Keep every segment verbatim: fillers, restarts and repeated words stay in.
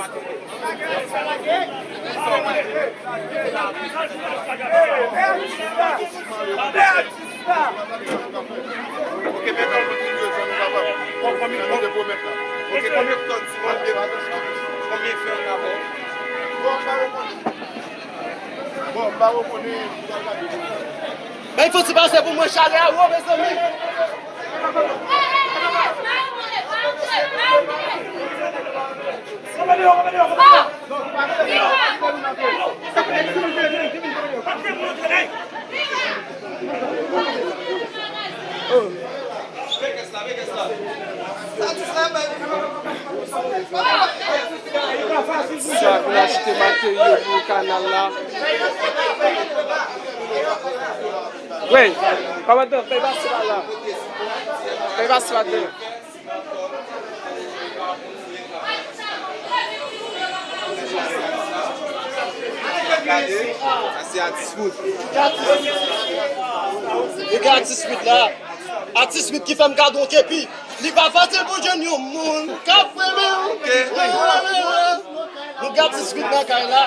Ok, men kòman nou te pwomèt la. Ok, konbyen ton ti konbyen, konbyen fè an avè? Bon, m pa rekonèt. Bon, m pa rekonèt. Men fò ti pase pou mwen, chalè a wo, mezanmi. Sa vin achte materyo pou kanal la. Wi, kòmandan, fè pase pa la. Fè pase pa de. Gade, sa se atis wout. Li gen atis wout la. Atis Smith ki fè m gade yon kepi. Li pa fasil pou jwenn yon moun k ap renmen w. Nou gen Atis Smith nan kay la.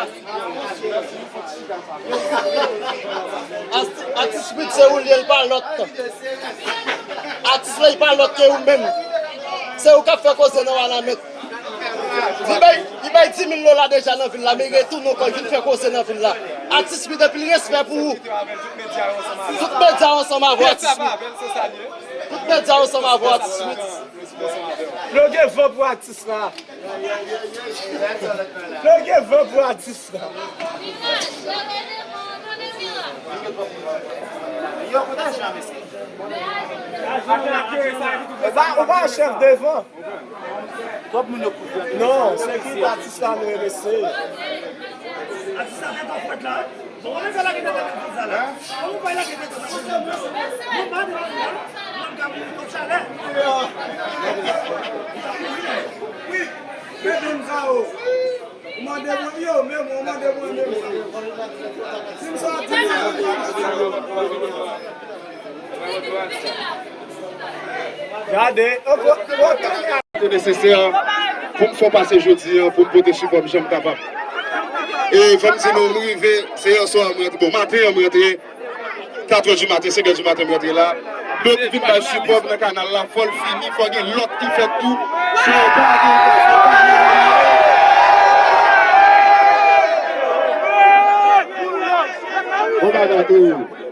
Atis, Atis Smith se ou l ye, l pa lòt. Atis la, li pa lòt ke ou menm. Se ou k ap fè koze nan Wanament. Li bay, li bay dis mil dola deja nan vil la, men li retounen ankò, li vin fè koze nan vil la. Atis Smith, anpil respè pou ou. Tout medya yo ansanm avè w, Atis Smith. Tout medya yo ansanm avè w, Atis Smith. Ploge van pou atis la. Ploge van pou atis la. Ou pa, ou pa chèf devan. Non, se ki atis la nou remesye. Atis la fè twò fwèt la. Bon, ou leve lage tèt avèk tout sa la. Bon, ou pa lage tèt avèk tout sa. Nou pa de la. Mwen ka mouri kont chalè. Wi. Medam sa yo. Ou mande mwen, yo, men mwen, ou mande mwen menm sa. Si m sòti, mwen, mwen, mwen, mwen. Gade, oke, oke. Te nesesè pou m fè w pase jodi a, pou m pote sipò m jan m kapab. E fò m di nou, m rive, se yè swa m rantre, bon, maten an m rantre, kat è di maten, senk è di maten m rantre la. Lòt vin bay sipò m nan kanal la, fò l fini, fò gen lòt ki fèt tou. Si w pa gen, bon bagay tou.